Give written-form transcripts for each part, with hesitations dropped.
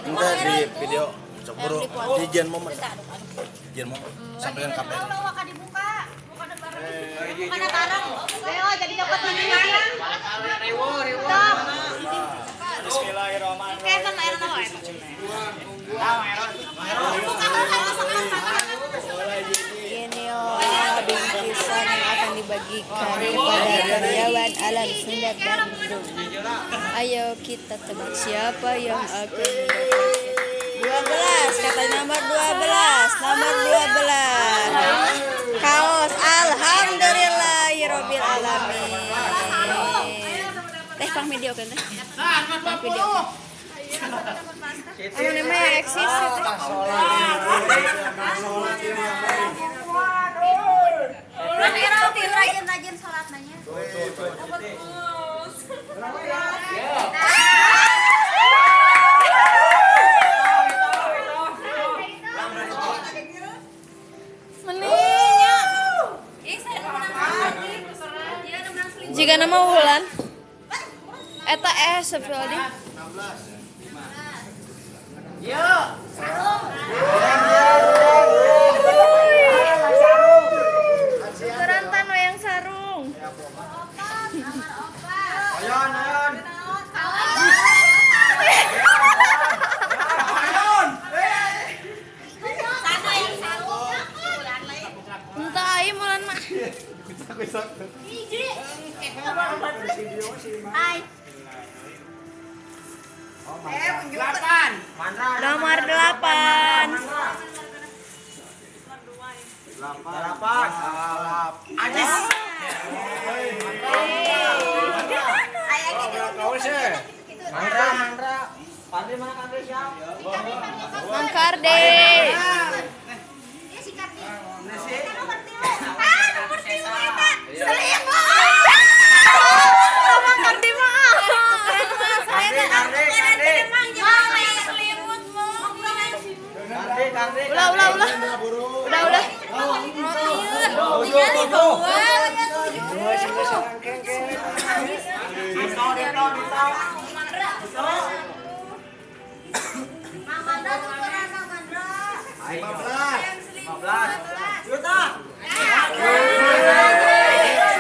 Enggak di video sok buru di Jen Momen. Jen Momen sampai kan KPR. Bukan bareng. Leo jadi dapat ini. Bismillahirrahmanirrahim. Inilah bingkisan yang akan dibagikan kepada karyawan Alam Sunda Bandung. Ayo kita tebak siapa yang akan mendapatkan. 12, kata nomor 12, nomor 12. Kaos, alhamdulillahirabbil alamin. Teh pang video kan teh. Pang video. Anu nama yang eksis ya teh. Rajin-rajin sholat nanya. Meninya. Jika nama Wulan. Eta astagfirullahaladzim. Tukeran tan wayang sarung. Ayon, ayon. Entah aing mulan mah. Hai. Nomor 8. 8. Ajis. Mandra, Mandra. Pandri mana Pandri siap? Mang Karde. Iya si Kardi. Nomor 3. Ah, nomor 3 eta. Selimut. Mang Kardi mah. Kardi, Kardi, Kardi. Selimut mah. Kardi, Kardi. Ulah, ulah, ulah. Udah, udah. Dito, dito, dito. Mang Mandra tukeran Mang Mandra. 15. 15. Juta.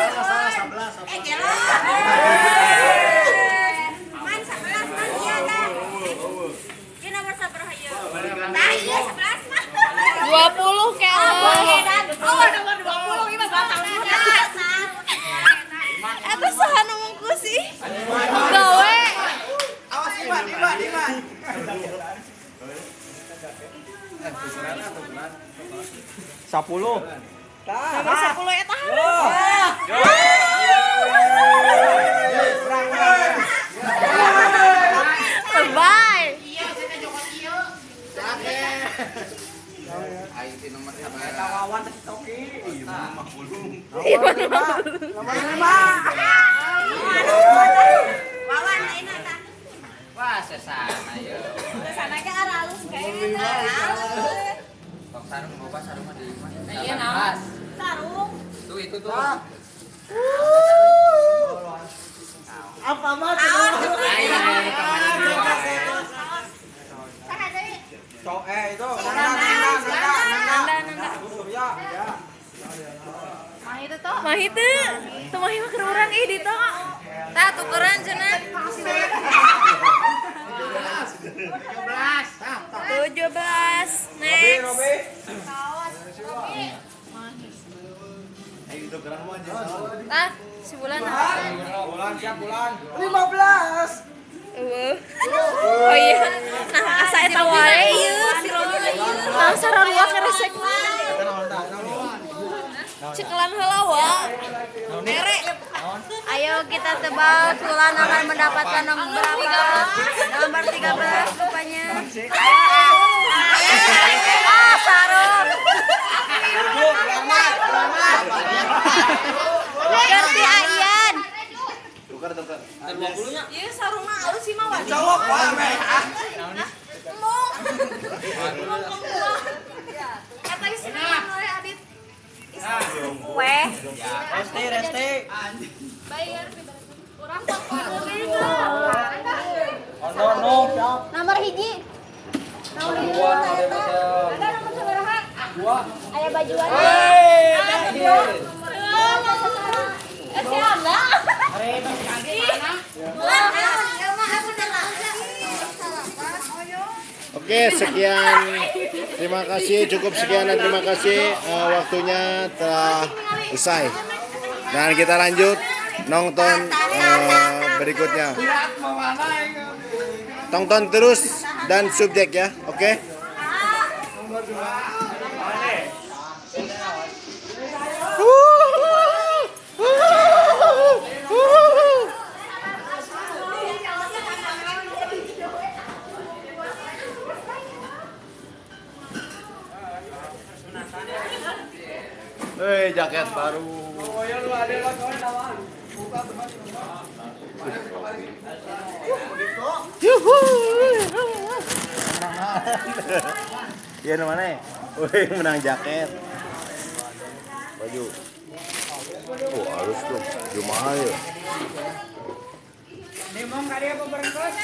Salah salah 11. Eh, gelo. Man 11 man iya tah. Ieu nomor sabaraha ieu? Tah ieu 11 mah. 20 keles. Oh, nomor 20 ieu mah batang. Eta saha nu mungkus sih? Gawe. Awas Iman, Iman, Iman. 10. Nomor 10 eta. Lebay. Wawan teh toki. Nomor 5. Wawan lainna tah. Wah, sesana yeuh. Sana ge aralus kayaknya. Aralus. Tong sarung loba sarung mah di imah. Iya naon? Sarung. Tuh itu tuh. Apa mah? Ayo ayo kemana dulu. Saha deui? Cok itu Nanda, Nanda, Nanda, Nanda. Surya. Mahi teu. Teu mahi mah keur urang ih dito. Tah tukeran cenah. 17. Next. Robi. Tah, si bulan. Bulan siap bulan. 15. Eueuh. Oh iya. Nah, asa eta wae ieu si Robi. Nah, sarua keresek mah. Cekelan heula wa. Mere. Ayo kita tebak Wulan akan mendapatkan nomor berapa? Nomor 13 rupanya. Ah, sarung. Selamat, selamat. Gerti Aian. Tukar tukar. Ieu sarung mah alus sih mah wadi. Cowok wah meh. Embung. Eta geus wae Adit. Kue. Resti, Resti. Bayar urang pokoknya. Ono, no. Nomor 1. Aya bajuan. Oke, sekian. Terima kasih, cukup sekian dan terima kasih. Waktunya telah usai. Dan kita lanjut nonton berikutnya. Tonton terus dan subjek ya, oke? Hei, jaket baru. Iya, mana? Wih, menang jaket. Baju. Oh, halus tuh. Baju mahal ya. Nemong kali apa berengkos?